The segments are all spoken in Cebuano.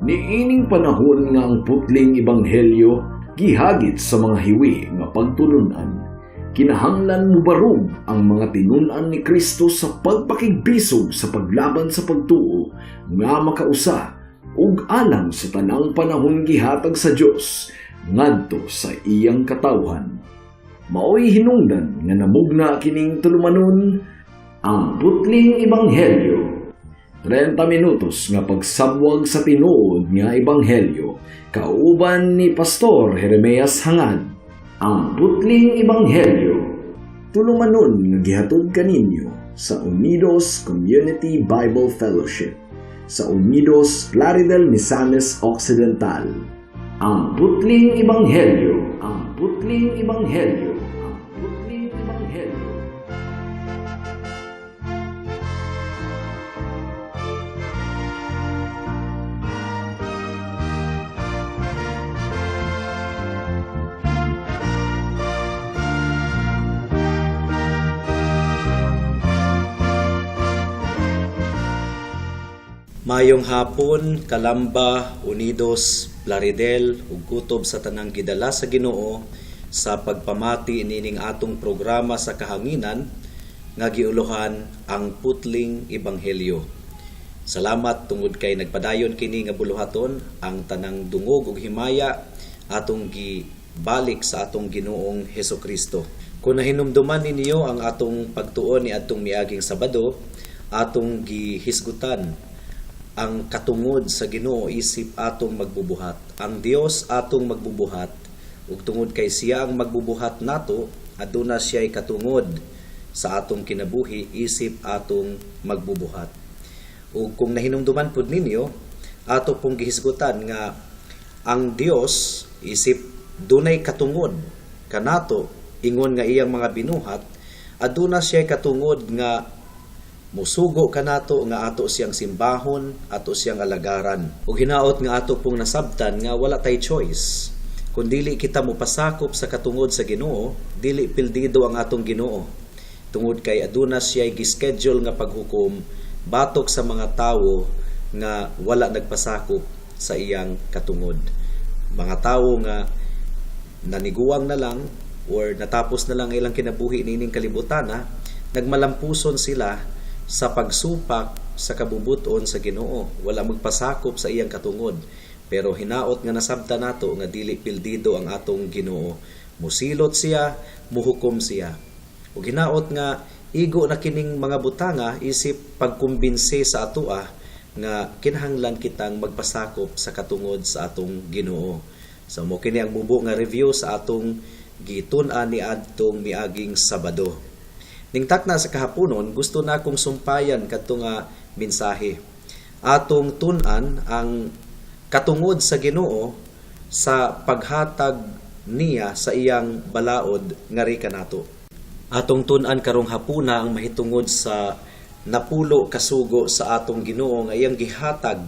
Niining panahon nga ang putling ebanghelyo gihagit sa mga hiwi nga pagtulunan, kinahanglan mubarog ang mga tinun-an ni Kristo sa pagpakigbisog sa paglaban sa pagtuo nga makausa ug alang sa tanang panahon gihatag sa Dios ngadto sa iyang katawhan. Maoy hinungdan nga namugna kining tulumanon, ang Putling Ebanghelyo. 30 minutos nga pagsabwag sa tinuod nga ebanghelyo kauban ni Pastor Jeremias Hangad. Ang Putling Ebanghelyo. Tulumanon nga gihatod kaninyo sa Unidos Community Bible Fellowship sa Unidos, Plaridel, Misamis Occidental. Ang Putling Ebanghelyo. Ang Putling Ebanghelyo. Ang Putling Ebanghelyo. Mayong hapon, Kalamba, Unidos, Plaridel ug kutob sa tanang gidala sa Ginoo sa pagpamati nining atong programa sa kahanginan nga giuluhan ang Putling Ebanghelyo. Salamat tungod kay nagpadayon kini nga buluhaton. Ang tanang dungog ug himaya atong gibalik sa atong Ginoong Hesukristo. Kung nahinumduman ninyo ang atong pagtuon ni adtong miaging Sabado, atong gihisgutan ang katungod sa Ginoo isip atong magbubuhat. Ang Dios atong magbubuhat ug tungod kay siya ang magbubuhat nato, aduna siya'y katungod sa atong kinabuhi isip atong magbubuhat. Ug kung nahinumduman pud ninyo, ato pong gihisgutan nga ang Dios isip dunay katungod kanato ingon nga iyang mga binuhat, aduna siya'y katungod nga musugo kanato nga ato siyang simbahon, ato siyang alagaran. Ug hinaot nga ato pong nasabtan nga wala tay choice. Kung dili kita mopasakop sa katungod sa Ginoo, dili pildido ang atong Ginoo. Tungod kay aduna siya'y gischedule nga paghukom batok sa mga tawo nga wala nagpasakop sa iyang katungod. Mga tawo nga naniguwang na lang or natapos na lang ilang kinabuhi niining kalibutan, nagmalampuson sila sa pagsupak sa kabubuton sa Ginoo, wala magpasakop sa iyang katungod. Pero hinaot nga nasabta nato nga dili pildido ang atong Ginoo. Musilot siya, muhukom siya. Ug hinaot nga igo na kining mga butanga isip pagkumbinse sa atoa nga kinahanglan kitang magpasakop sa katungod sa atong Ginoo. So mo kini ang mubo nga review sa atong gitun-an ni adtong miaging Sabado. Ning takna sa kahaponon, gusto na akong sumpayan kadto nga mensahe. Atong tun-an ang katungod sa Ginoo sa paghatag niya sa iyang balaod ngari kanato. Atong tun-an karong hapuna ang mahitungod sa 10 kasugo sa atong Ginoo nga iyang gihatag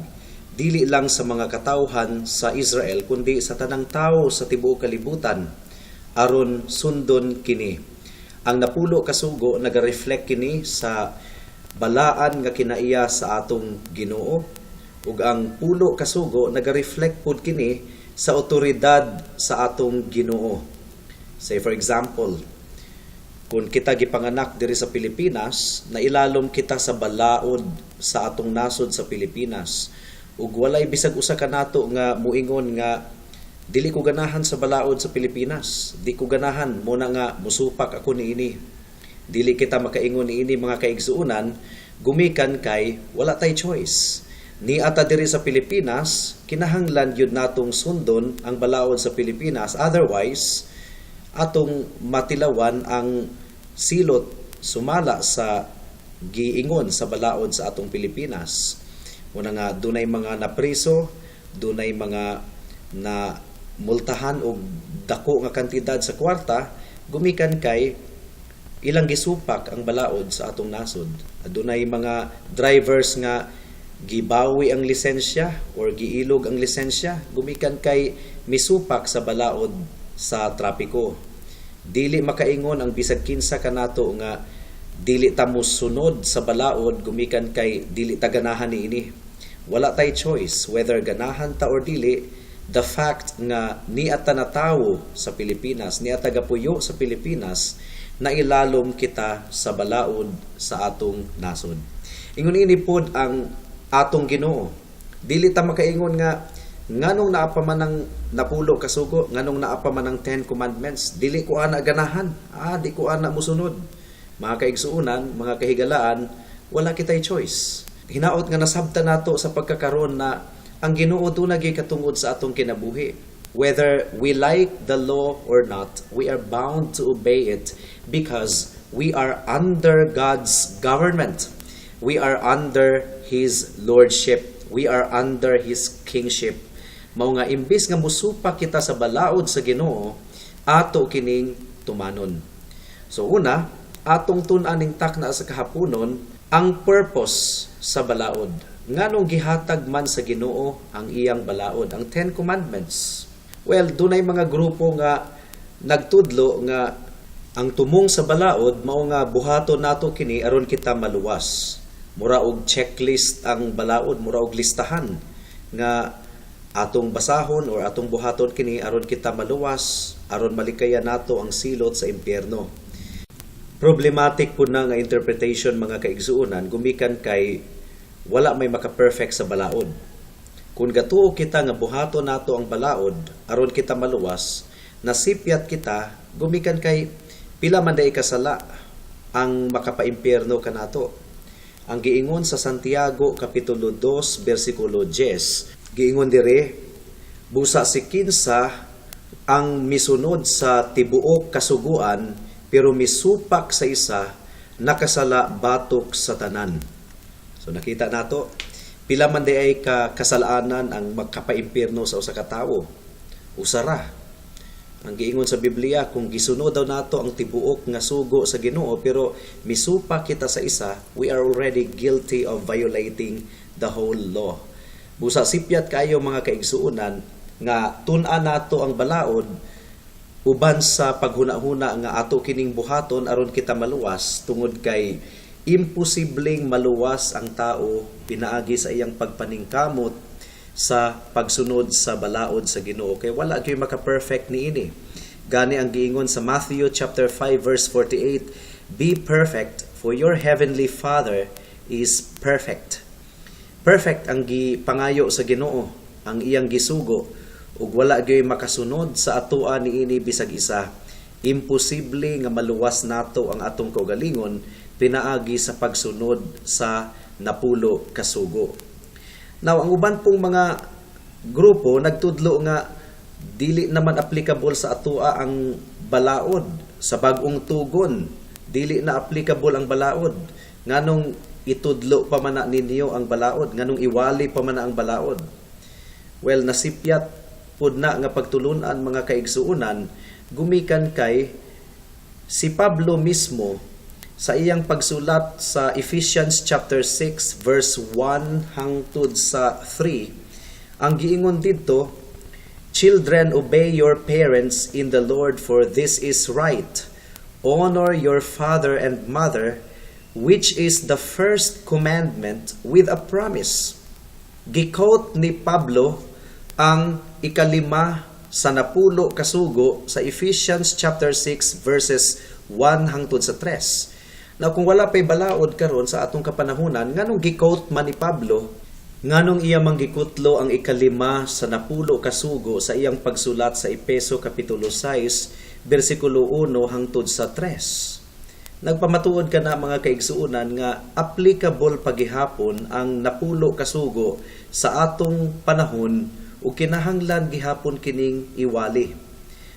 dili lang sa mga katawhan sa Israel kundi sa tanang tawo sa tibuok kalibutan aron sundon kini. Ang 10 kasugo naga-reflect kini sa balaan nga kinaiya sa atong Ginoo, ug ang 10 kasugo naga-reflect pud kini sa otoridad sa atong Ginoo. Say for example, kung kita gipanganak diri sa Pilipinas, nailalom kita sa balaod sa atong nasod sa Pilipinas. Ug walay bisag usa kanato nga muingon nga dili ko ganahan sa balaod sa Pilipinas, di ko ganahan mo na nga musupak ako niini. Dili kita makaingon niini, mga kaigsuonan, gumikan kay wala tay choice. Ni ata diri sa Pilipinas, kinahanglan gyud natong sundon ang balaod sa Pilipinas, otherwise atong matilawan ang silot sumala sa giingon sa balaod sa atong Pilipinas. Una nga dunay mga napriso, dunay mga na multahan og dako nga kantidad sa kwarta gumikan kay ilang gisupak ang balaod sa atong nasod. Adunay mga drivers nga gibawi ang lisensya or giilog ang lisensya gumikan kay misupak sa balaod sa trapiko. Dili makaingon ang bisag kinsa kanato nga dili ta mosunod sa balaod gumikan kay dili ta ganahan niini. Wala tay choice whether ganahan ta or dili. The fact nga niata natawo sa Pilipinas, niata gapuyo sa Pilipinas, nailalom kita sa balaod sa atong nasod. Ingon ini pod ang atong Ginoo. Dili ta makaingon nga nganong naa pa man ang 10 ka sugo, nganong naa pa man ang 10 Commandments, dili ko ana ganahan, di ko ana musunod. Mga kaigsuonan, mga kahigalaan, wala kitay choice. Hinaot nga nasabtan nato sa pagkakaron na ang Ginoo duna gyud katungod sa atong kinabuhi. Whether we like the law or not, we are bound to obey it because we are under God's government. We are under His lordship. We are under His kingship. Mao nga imbis nga musupak kita sa balaod sa Ginoo, ato kining tumanon. So una, atong tun-an ning takna sa kahaponon ang purpose sa balaod. Nganong gihatag man sa Ginoo ang iyang balaod, ang 10 Commandments? Well, dunay mga grupo nga nagtudlo nga ang tumong sa balaod mao nga buhaton nato kini aron kita maluwas. Mura og checklist ang balaod, mura og listahan nga atong basahon or atong buhaton kini aron kita maluwas, aron malikayan nato ang silot sa impyerno. Problematic po na nga interpretation, mga kaigsuonan, gumikan kay wala may maka-perfect sa balaod. Kung gatuo kita nga buhaton nato ang balaod aron kita maluwas, nasipyat kita gumikan kay pila man day kasala ang makapaimpyerno kanato. Ang giingon sa Santiago kapitulo 2 bersikulo 10, giingon dire, "Busa si kinsa ang misunod sa tibuok kasuguan pero misupak sa isa, nakasala batok sa tanan." So nakita nato pila man diay ka kasalanan ang magkapaimpirno sa usa ka tawo. Usara. Ang giingon sa Biblia, kung gisunod daw nato ang tibuok nga sugo sa Ginoo pero misupak kita sa isa, we are already guilty of violating the whole law. Busa sipyat kayo, mga kaigsuonan, nga tun-an nato ang balaod uban sa paghuna-huna nga ato kining buhaton aron kita maluwas, tungod kay imposibleng maluwas ang tao pinaagi sa iyang pagpaningkamot sa pagsunod sa balaod sa Ginoo kay wala gyud maka-perfect niini. Gani ang giingon sa Matthew chapter 5 verse 48, "Be perfect, for your heavenly Father is perfect." Perfect ang gipangayo sa Ginoo, ang iyang gisugo, ug wala gyud makasunod sa atoa niini bisag isa. Imposible nga maluwas nato ang atong kaugalingon pinaagi sa pagsunod sa 10 ka sugo. Now, ang uban pong mga grupo nagtudlo nga dili naman applicable sa atoa ang balaod sa Bag-ong Tugon. Dili na applicable ang balaod. Nganong itudlo pa man na ninyo ang balaod? Nganong iwali pa man na ang balaod? Well, nasipyat pud na nga pagtulunan, mga kaigsuonan, gumikan kay si Pablo mismo sa iyang pagsulat sa Ephesians chapter 6 verse 1 hangtod sa 3, ang giingon didto, "Children, obey your parents in the Lord, for this is right. Honor your father and mother, which is the first commandment with a promise." Gi-quote ni Pablo ang 5 sa 10 ka sugo sa Ephesians chapter 6 verses 1 hangtod sa 3. Now, kung wala pa'y balaod karon sa atong kapanahunan, nganong gi-quote man ni Pablo? Nganong iya mang gikutlo ang 5 sa 10 ka sugo sa iyang pagsulat sa Epeso kapitulo 6 bersikulo 1 hangtod sa 3? Nagpamatuod ka na, mga kaigsuonan, nga applicable pagihapon ang 10 ka sugo sa atong panahon ug kinahanglan gihapon kining iwali.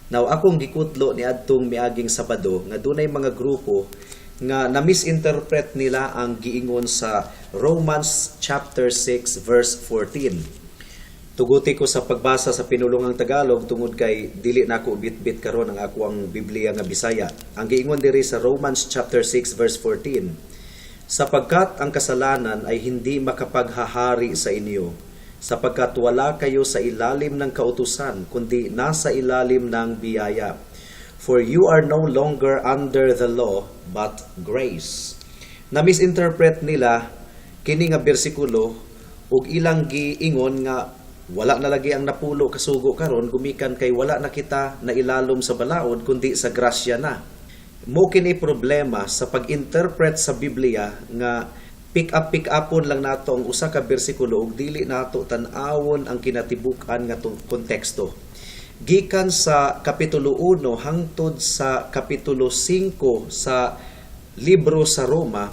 Now, akong gikutlo ni adtong miaging Sabado nga dunay mga grupo nga na-misinterpret nila ang giingon sa Romans chapter 6 verse 14. Tuguti ko sa pagbasa sa pinulungang Tagalog tungod kay dili na ako bit-bit karon ang ako ang Biblia nga Bisaya. Ang giingon diri sa Romans chapter 6 verse 14, "Sapagkat ang kasalanan ay hindi makapaghahari sa inyo, sapagkat wala kayo sa ilalim ng kautusan, kundi nasa ilalim ng biyaya. For you are no longer under the law, but grace." Na-misinterpret nila kini nga bersikulo ug ilang giingon nga wala na lagi ang 10 ka sugo karon, gumikan kay wala na kita na ilalom sa balaod kundi sa grasya na. Mo kini problema sa pag-interpret sa Biblia nga pick up pick upon lang nato ang usa ka bersikulo ug dili nato tan-awon ang kinatibuk-an nga konteksto. Gikan sa kapitulo 1 hangtod sa kapitulo 5 sa libro sa Roma,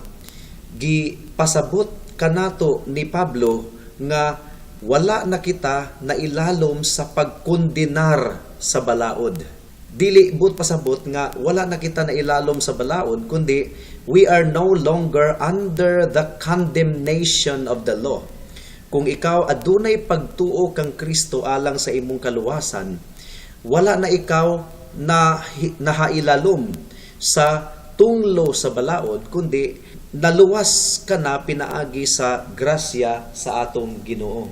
gipasabot kanato ni Pablo nga wala na kita na ilalom sa pagkundinar sa balaod. Dili but pasabot nga wala na kita na ilalom sa balaod, kundi we are no longer under the condemnation of the law. Kung ikaw adunay pagtuo kang Kristo alang sa imong kaluwasan, wala na ikaw na nahailalom sa tunglo sa balaod, kundi naluwas ka na pinaagi sa grasya sa atong Ginoo.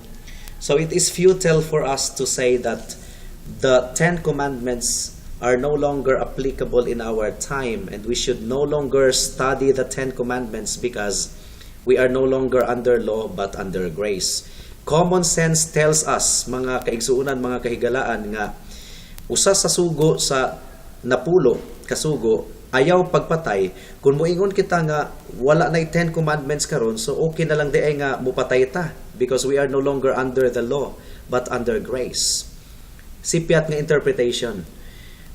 So it is futile for us to say that the Ten Commandments are no longer applicable in our time and we should no longer study the Ten Commandments because we are no longer under law but under grace. Common sense tells us, mga kaigsuonan, mga kahigalaan, nga usa sa sugo sa 10 ka sugo, ayaw pagpatay. Kung moingon kita nga wala na Ten Commandments karon, so okay na lang diay nga mupatay ta because we are no longer under the law but under grace. Sipyat nga interpretation.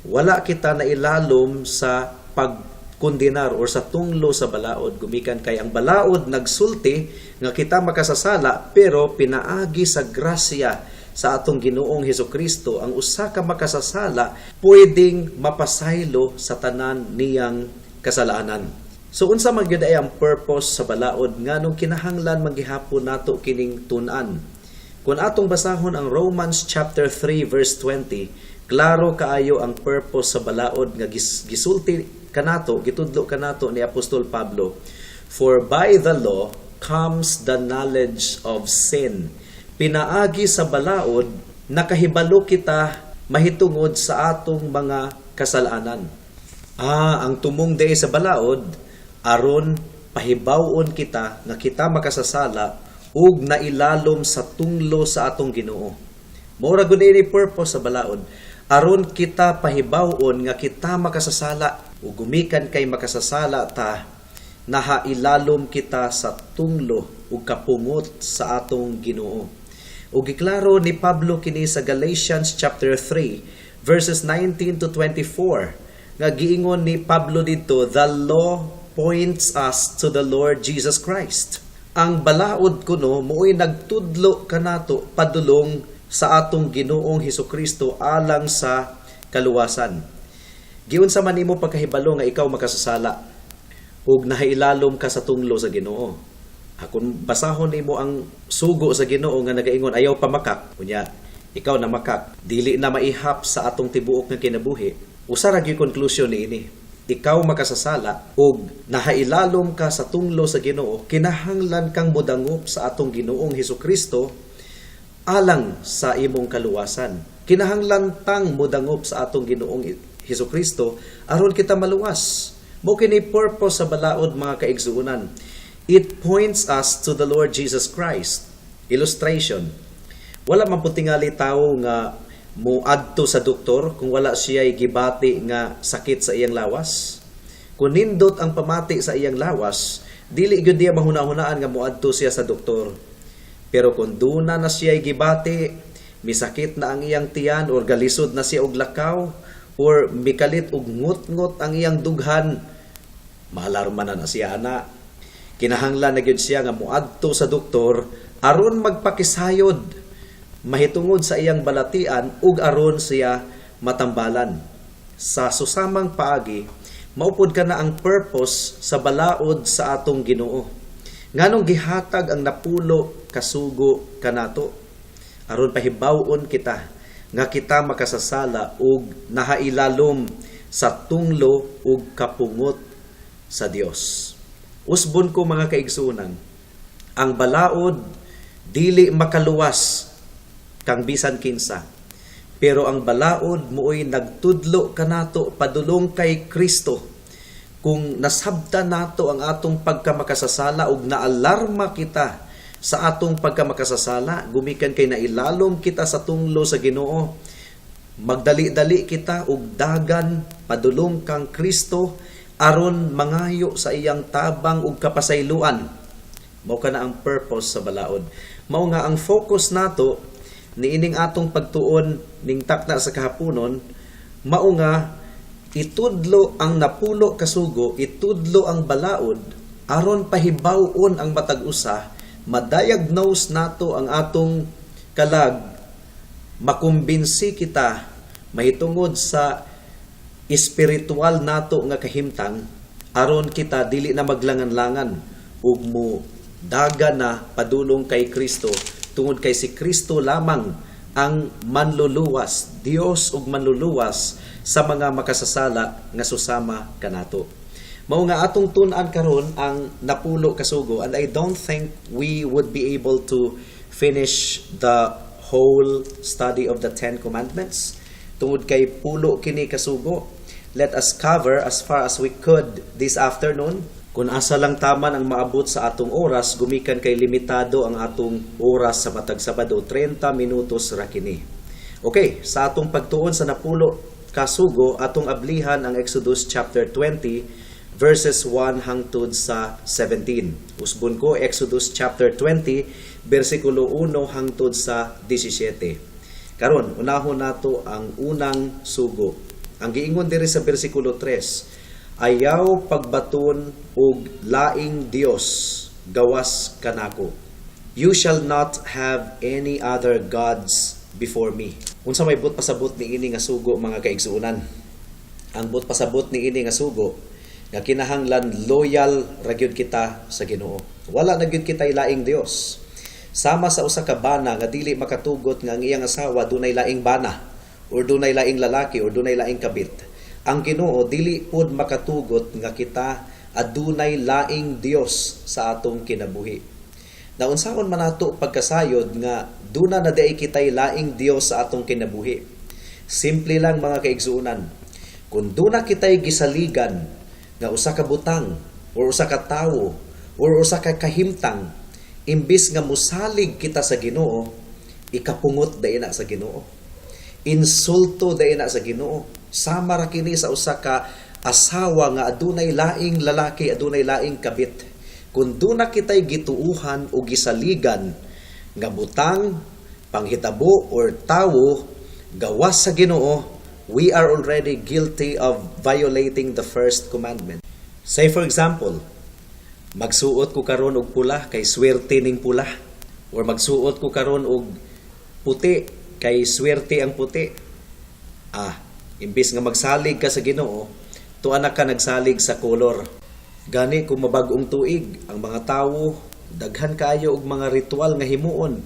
Wala kita na ilalom sa pagkundinar or sa tunglo sa balaod, gumikan kay ang balaod nagsulti nga kita makasasala, pero pinaagi sa grasya sa atong Ginoong Hesus Kristo, ang usa ka makasasala pwedeng mapasaylo sa tanan niyang kasalanan. So unsa man gyud ay ang purpose sa balaod, nganong kinahanglan manggihapon nato kining tun-an? Kung atong basahon ang Romans chapter 3 verse 20, klaro kaayo ang purpose sa balaod nga gisulti kanato, gitudlo kanato ni Apostol Pablo. "For by the law comes the knowledge of sin." Pinaagi sa balaod, nakahibalo kita mahitungod sa atong mga kasalanan. Ang tumong diay sa balaod aron pahibaw-on kita nga kita makasasala ug nailalom sa tunglo sa atong Ginoo. Mao ra gud ini purpose sa balaod, aron kita pahibaw-on nga kita makasasala, ug gumikan kay makasasala ta, nahailalom kita sa tunglo ug kapungot sa atong Ginoo. Ug giklaro ni Pablo kini sa Galatians chapter 3 verses 19 to 24, nga giingon ni Pablo didto, "The law points us to the Lord Jesus Christ." Ang balaod kuno mo'y nagtudlo kanato padulong sa atong Ginoong Hesukristo alang sa kaluwasan. Giunsa man nimo pagkahibalo nga ikaw makasasala ug nahailalom ka sa tunglo sa Ginoo? Kung basahon nimo ang sugo sa Ginoo nga nagaingon ayaw pamakak, unya ikaw na makak, dili na maihap sa atong tibuok nga kinabuhi. Usa ra gyud conclusion niini. Ikaw makasasala ug nahailalom ka sa tunglo sa Ginoo, kinahanglan kang modangop sa atong Ginoong Hesukristo alang sa imong kaluwasan. Kinahanglan tang modangop sa atong Ginoong Hesukristo aron kita maluwas. Mo kini purpose sa balaod, mga kaigsuonan. It points us to the Lord Jesus Christ. Illustration. Wala man pud tingali tawo nga moadto sa doktor kung wala siya gibati nga sakit sa iyang lawas. Kung nindot ang pamati sa iyang lawas, dili gyud niya mahuna-hunaan nga moadto siya sa doktor. Pero kung duna na siya gibati, misakit na ang iyang tiyan or galisod na siya og lakaw or mikalit og ngut-ngut ang iyang dughan, maalarma na na siya ana. Kinahanglan na gyud siya nga moadto sa doktor aron magpakisayod mahitungod sa iyang balatian ug aron siya matambalan. Sa susamang paagi, maupod ka na ang purpose sa balaod sa atong Ginoo. Nganong gihatag ang 10 ka sugo kanato? Aron pahibaw-on kita nga kita makasasala ug nahailalom sa tunglo ug kapungot sa Dios. Usbon ko, mga kaigsuonan, ang balaod dili makaluwas kang bisan kinsa. Pero ang balaod mooy nagtudlo kanato padulong kay Kristo. Kung nasabtan nato ang atong pagkamakasasala ug naalarma kita Sa atong pagkamakasasala, gumikan kay nailalom kita sa tunglo sa Ginoo. Magdali-dali kita og dagan padulong kang Kristo aron mangayo sa iyang tabang ug kapasayloan. Mao kana ang purpose sa balaod. Mao nga ang focus nato niining atong pagtuon ning takna sa kahaponon, mao nga itudlo ang 10 ka sugo, itudlo ang balaod aron pahibaw-on ang matag usa, ma-diagnose nato ang atong kalag, makumbinsi kita mahitungod sa espiritual nato nga kahimtang aron kita dili na maglangan-langan ug mo daga na padulong kay Kristo, tungod kay si Kristo lamang ang manluluwas, Dios ug manluluwas sa mga makasasala nga susama kanato. Mao nga atong tun-an karon ang 10 ka sugo, and I don't think we would be able to finish the whole study of the Ten Commandments tungod kay 10 kini kasugo. Let us cover as far as we could this afternoon. Kung asa lang taman ang maabot sa atong oras, gumikan kay limitado ang atong oras sa matag Sabado, 30 minutos ra kini. Okay, sa atong pagtuon sa 10 kasugo, atong ablihan ang Exodus chapter 20 verses 1 hangtod sa 17. Usbon ko, Exodus chapter 20 bersikulo 1 hangtod sa 17. Karon, unahon nato ang unang sugo. Ang giingon diri sa bersikulo 3, "Ayaw pagbaton og laing Dios gawas kanako." "You shall not have any other gods before me." Unsa may buot pasabot niini nga sugo, mga kaigsuonan? Ang buot pasabot niini nga sugo nga kinahanglan loyal ra gyud kita sa Ginoo. Wala na gyud kita laing Dios. Sama sa usa ka bana nga dili makatugot nga ang iyang asawa dunay laing bana or dunay laing lalaki or dunay laing kabit. Ang Ginoo dili pod makatugot nga kita adunay laing Dios sa atong kinabuhi. Naunsaon man nato pagkasayod nga duna na diay kitay laing Dios sa atong kinabuhi? Simple lang, mga kaigsuonan. Kung duna kitay gisaligan nga usa ka butang or usa ka tawo or usa ka kahimtang, imbis nga musalig kita sa Ginoo, ikapungot diay na sa Ginoo. Insulto diay na sa Ginoo. Sama ra kini sa usa ka asawa nga adunay laing lalaki, adunay laing kabit. Kung duna kitay gituuhan o gisaligan nga butang, panghitabo or tawo gawas sa Ginoo, we are already guilty of violating the first commandment. Say, for example, magsuot ko karon og pula kay swerte ning pula, or magsuot ko karon og puti kay swerte ang puti. Imbis nga magsalig ka sa Ginoo, tuwa na ka nagsalig sa kolor. Gani kung mabag-ong tuig, ang mga tawo daghan kaayo og mga ritual nga himuon.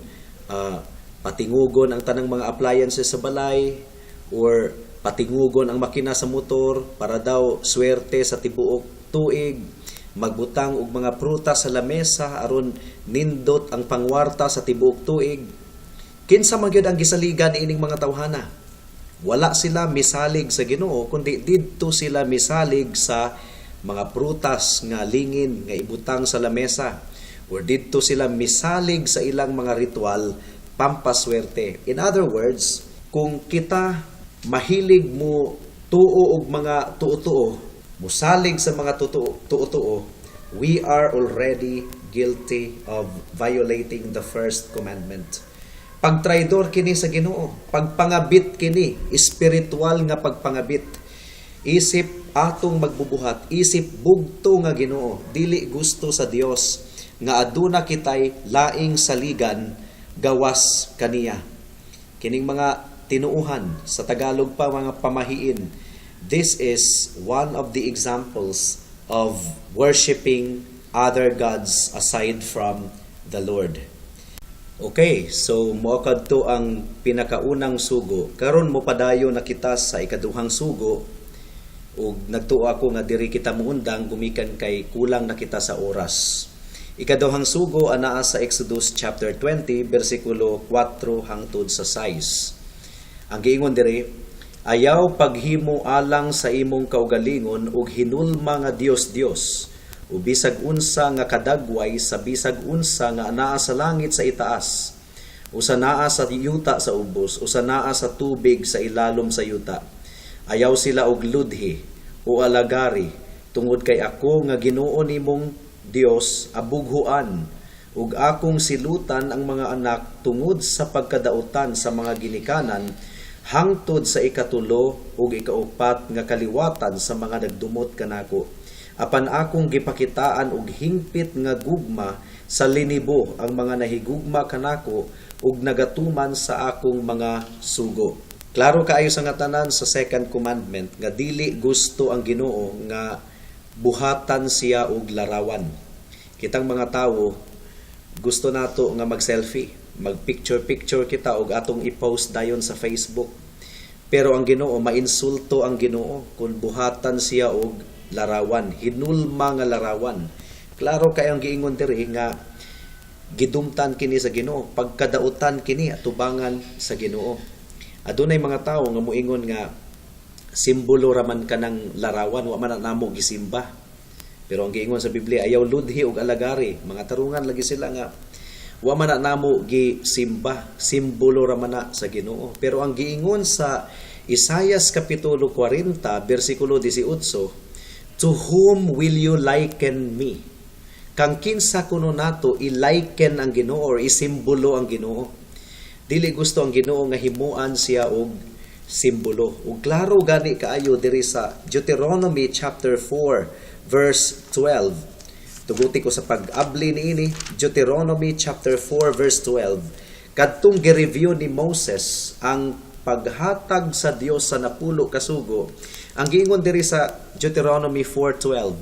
Patingugon ang tanang mga appliances sa balay or patingugon ang makina sa motor para daw swerte sa tibuok tuig, magbutang og mga prutas sa lamesa aron nindot ang pangwarta sa tibuok tuig. Kinsa man gyud ang gisaligan ining mga tawhana? Wala sila misalig sa Ginoo, kundi didto sila misalig sa mga prutas nga lingin nga ibutang sa lamesa or didto sila misalig sa ilang mga ritual pampaswerte. In other words, kung kita mahilig mo tuo og mga tuo-tuo, musalig sa mga tuo-tuo, we are already guilty of violating the first commandment. Pagtraidor kini sa Ginoo, pagpangabit kini, espiritual nga pagpangabit. Isip atong magbubuhat, isip bugto nga Ginoo, dili gusto sa Dios nga aduna kitay laing saligan gawas kaniya. Kining mga tinuuhan, sa Tagalog pa mga pamahiin. This is one of the examples of worshiping other gods aside from the Lord. Okay, so mao kadto ang pinakaunang sugo. Karon mopadayon na kita sa ikaduhang sugo ug nagtuo ako nga diri kita muundang gumikan kay kulang na kita sa oras. Ikaduhang sugo anaa sa Exodus chapter 20 bersikulo 4 hangtod sa 6. Ang giingon diri, "Ayaw paghimo alang sa imong kaugalingon og hinulma nga Dios-Dios O bisag unsa nga kadagway sa bisag unsa nga anaa sa langit sa itaas, o sa naa sa yuta sa ubos, o sa naa sa tubig sa ilalom sa yuta. Ayaw sila og ludhi o alagari, tungod kay ako nga Ginoo nimong Dios abughuan, ug akong silutan ang mga anak tungod sa pagkadautan sa mga ginikanan hangtod sa ikatulo ug ikaupat nga kaliwatan sa mga nagdumot kanako. Apan akong gipakitaan og hingpit nga gugma sa linibo ang mga nahigugma kanako ug nagatuman sa akong mga sugo. Klaro kaayo sa nga tanan sa second commandment nga dili gusto ang Ginoo nga buhatan siya og larawan. Kitang mga tawo, gusto nato nga mag-selfie, mag-picture-picture kita og atong i-post dayon sa Facebook. Pero ang Ginoo, mainsulto ang Ginoo kung buhatan siya og larawan, hinulma nga larawan. Klaro kay ang giingon diri nga gidumtan kini sa Ginoo, pagkadautan kini atubangan sa Ginoo. Adunay mga tawo nga moingon nga simbolo raman kanang larawan, wa man na namo gisimba. Pero ang giingon sa Biblia, ayaw ludhi og alagari. Mga tarungan lagi sila nga wa man na namo gisimba, simbolo raman na sa Ginoo. Pero ang giingon sa Isayas kapitulo 40 bersikulo 18, "To whom will you liken me?" Kang kinsa kuno nato i-liken ang Ginoo or isimbolo ang Ginoo? Dili gusto ang Ginoo nga himuan siya og simbolo. Ug klaro gani kaayo diri sa Deuteronomy chapter 4 verse 12. Tuguti ko sa pag-abli niini, Deuteronomy chapter 4 verse 12. Kadtong gi-review ni Moses ang paghatag sa Dios sa napulo ka sugo. Ang giingon diri sa Deuteronomy 4:12,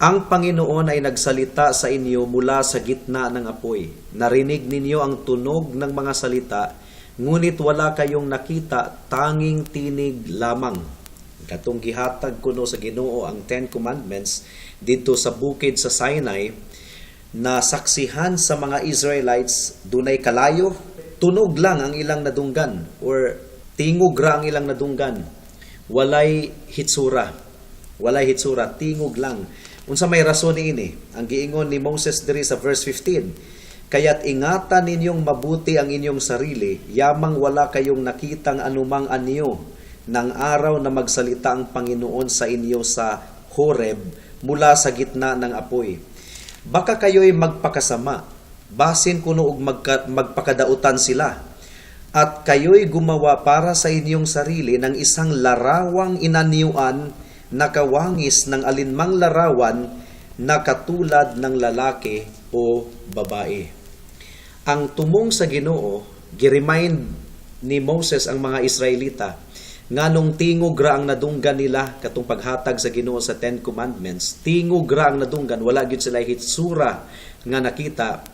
"Ang Panginoon ay nagsalita sa inyo mula sa gitna ng apoy. Narinig ninyo ang tunog ng mga salita, ngunit wala kayong nakita, tanging tinig lamang." Katong gihatag kuno sa Ginoo ang Ten Commandments didto sa bukid sa Sinai, na saksihan sa mga Israelites, dunay kalayo, tunog lang ang ilang nadunggan or tingog ra ang ilang nadunggan. Walay hitsura. Walay hitsura, tingog lang. Unsa may rason niini? Ang giingon ni Moses diri sa verse 15, "Kaya't ingatan ninyong mabuti ang inyong sarili, yamang wala kayong nakitang anumang anyo ng araw na magsalita ang Panginoon sa inyo sa Horeb mula sa gitna ng apoy. Baka kayo'y magpakasama, basin kuno og magpakadautan sila, at kayo'y gumawa para sa inyong sarili ng isang larawang inanyuan na kawangis ng alinmang larawan na katulad ng lalaki o babae." Ang tumong sa Ginoo, gi-remind ni Moses ang mga Israelita nganong tingog ra ang nadunggan nila katong paghatag sa Ginoo sa Ten Commandments. Tingog ra ang nadunggan, wala gyud sila hitsura nga nakita.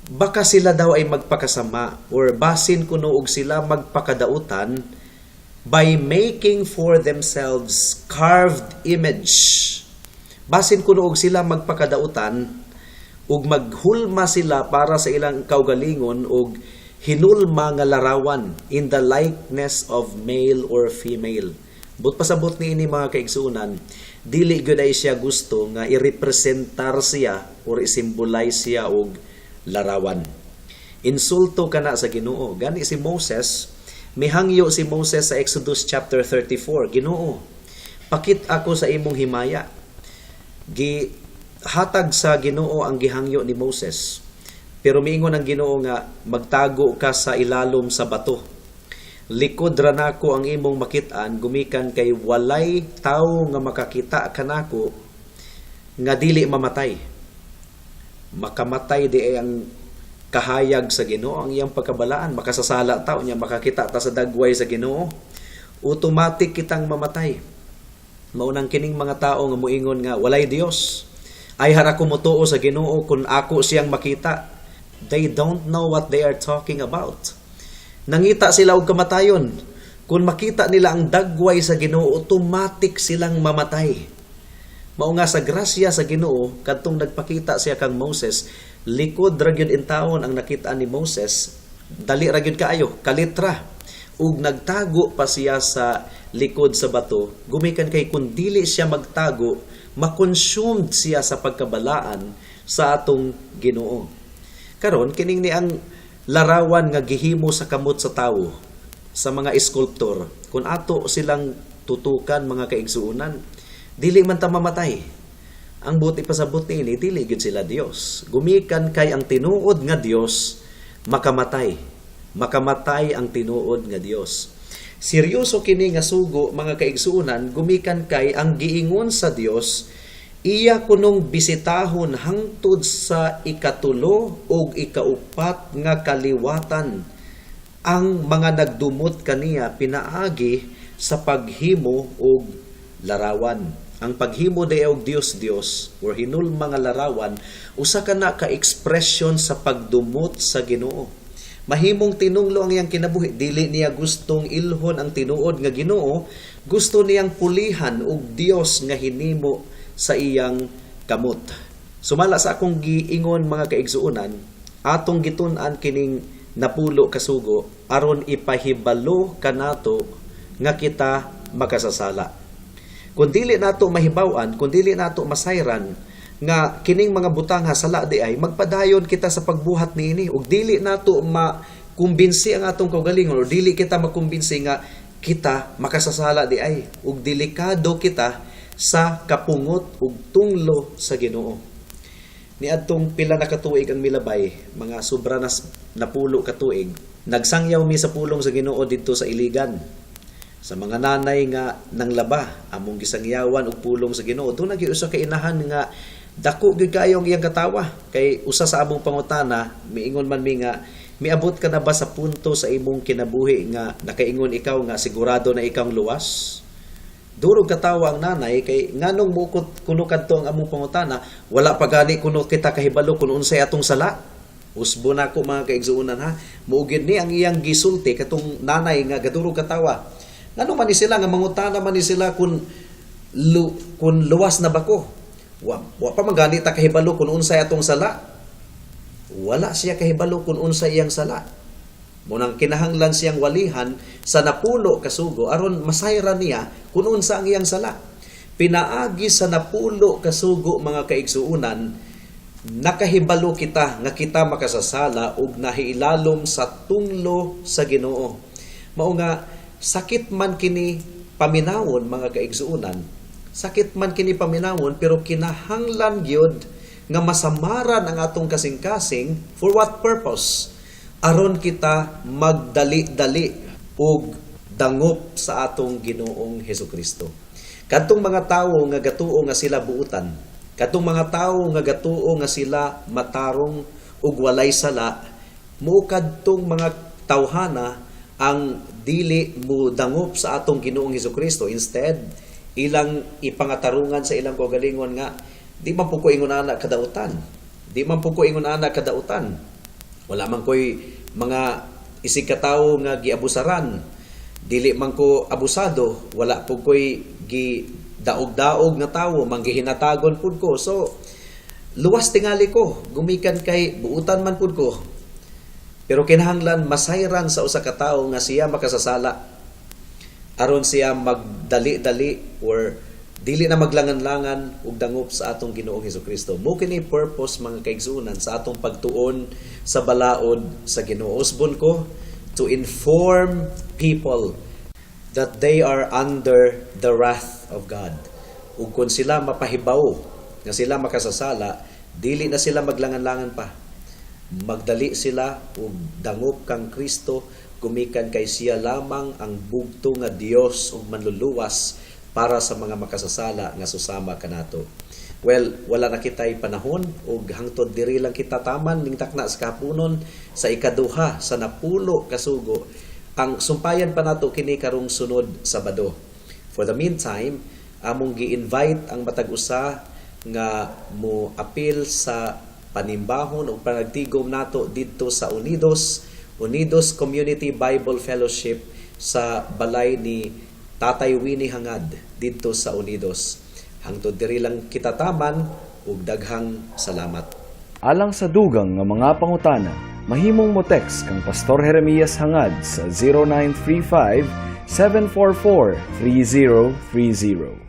Baka sila daw ay magpakasama or basin kuno og sila magpakadautan by making for themselves carved image. Basin kuno og sila magpakadautan ug maghulma sila para sa ilang kaugalingon og hinulma nga larawan in the likeness of male or female. But pasabot niini, mga kaigsuonan, dili gyud ay siya gusto nga irepresentar siya or isimbolize siya og larawan. Insulto kana sa Ginoo. Gani si Moses, mihangyo si Moses sa Exodus chapter 34, "Ginoo, pakit ako sa imong himaya." Gihatag sa Ginoo ang gihangyo ni Moses. Pero miingon ang Ginoo nga magtago ka sa ilalom sa bato. Likod ra nako ang imong makit-an, gumikan kay walay tawo nga makakita kanako nga dili mamatay. Makamatay di ay ang kahayag sa Ginoo, ang iyang pagkabalaan, makasasala tao niya makakita ta sa dagway sa Ginoo. Automatic kitang mamatay. Maunang kining mga tao nga moingon nga walay Dios. Ay hara ko motuo sa Ginoo kung ako siyang makita. They don't know what they are talking about. Nangita sila og kamatayon. Kung makita nila ang dagway sa Ginoo, automatic silang mamatay. Mao nga sa grasya sa Ginoo, kadtong nagpakita siya kang Moses, likod ra gyud intawon ang nakita ni Moses, dali ra gyud kaayo, kalitra. Ug nagtago pa siya sa likod sa bato, gumikan kay kun dili siya magtago, Ma-consumed siya sa pagkabalaan sa atong Ginoo. Karon, kining ni ang larawan nga gihimo sa kamot sa tawo, sa mga sculptor, kung ato silang tutukan, mga kaigsuonan, dili man ta mamatay. Ang buot ipasabot niini, dili gyud sila Dios. Gumikan kay ang tinuod nga Dios makamatay. Makamatay ang tinuod nga Dios. Seryoso kini nga sugo, mga kaigsuonan, gumikan kay ang giingon sa Dios, iya kunong bisitahon hangtod sa ikatulo ug ikaupat nga kaliwatan ang mga nagdumot kaniya pinaagi sa paghimo og larawan. Ang paghimo day og Dios Dios or hinulma nga larawan, usa ka na ka ekspresyon sa pagdumot sa Ginoo. Mahimong tinunglo ang iyang kinabuhi, dili niya gustong ilhon ang tinuod nga Ginoo, gusto niyang pulihan og Dios nga hinimo sa iyang kamot. Sumala sa akong giingon, mga kaigsuonan, atong gitun-an kining 10 ka sugo aron ipahibalo kanato nga kita makasasala. Kung dili nato mahibaw-an, kung dili nato masayran nga kining mga butang ha sala di ay, magpadayon kita sa pagbuhat niini ug dili nato makumbinsi ang atong kaugalingon or dili kita makumbinsi nga kita makasasala di ay, ug delikado kita sa kapungot ug tunglo sa Ginoo. Niadtong pila na katuig ang milabay, mga sobra na 10 ka tuig, nagsangyaw mi sa pulong sa Ginoo didto sa Iligan. Sa mga nanay nga nanglaba, among gisangyawan og pulong sa Ginoo. Doon gyud usa ka inahan nga dako gyud kaayo ang iyang katawa kay usa sa among pangutana, miingon man mi nga, "Miabot ka na ba sa punto sa imong kinabuhi nga nakaingon ikaw nga sigurado na ikaw luwas?" Durog katawa ang nanay kay nganong mukot kuno kadto ang among pangutana, wala pa gani kuno kita kahibalo kung unsay atong sala. Usbo na ko, mga kaigsuonan, ha. Muugid ni ang iyang gisulti katong nanay nga gadurog katawa. Ngano man ni sila nga mangutana man ni sila kung luwas na ba ko? Wa pa man gani ta kahibalo kung unsay atong sala. Wala siya kahibalo kung unsay iyang sala. Munang kinahanglan siyang walihan sa 10 ka sugo aron masayran niya kung unsa ang iyang sala. Pinaagi sa 10 ka sugo, mga kaigsuonan, nakahibalo kita nga kita makasasala ug nahiilalom sa tunglo sa Ginoo. Mao nga sakit man kini paminawon, mga kaigsuonan. Sakit man kini paminawon, pero kinahanglan gyud nga masamaran ang atong kasing-kasing. For what purpose? Aron kita magdali-dali ug dangop sa atong Ginoong Hesukristo. Kadtong mga tawo nga gatuo nga sila buutan, kadtong mga tawo nga gatuo nga sila matarong ug walay sala, mo kadtong mga tawhana ang dili mo dangop sa atong Ginoong Hesukristo. Instead, ilang ipangatarungan sa ilang kaugalingon nga di man po ko ingon ana kadautan. Di man po ko ingon ana kadautan. Wala man ko'y mga isig katawo nga giabusaran. Dili man ko abusado, wala po ko'y gi daog-daog nga tawo, manggihinatagon pud ko. So, luwas tingali ko, gumikan kay buutan man pud ko. Pero kinahanglan masayran sa usa ka tawo nga siya makasasala aron siya magdali-dali or dili na maglangan-langan ug dangop sa atong Ginoong Hesukristo. Mo kini purpose, mga kaigsuonan, sa atong pagtuon sa balaod sa Ginoo. Usbon ko, to inform people that they are under the wrath of God. Ug kung sila mapahibaw nga sila makasasala, dili na sila maglangan-langan pa. Magdali sila ug dangop kang Kristo gumikan kay siya lamang ang bugto nga Dios ug manluluwas para sa mga makasasala nga susama kanato. Well, wala na kita'y panahon ug hangtod diri lang kita taman ning takna sa kahaponon sa ikaduha sa 10 ka sugo. Ang sumpayan pa nato kini karong sunod Sabado. For the meantime, among gi-invite ang matag usa nga mo apil sa panimbahon ug panagtigom nato didto sa Unidos, Unidos Community Bible Fellowship, sa balay ni Tatay Winnie Hangad didto sa Unidos. Hangtod diri lang kita taman ug daghang salamat. Alang sa dugang nga mga pangutana, mahimong mo text kang Pastor Jeremias Hangad sa 0935 744 3030.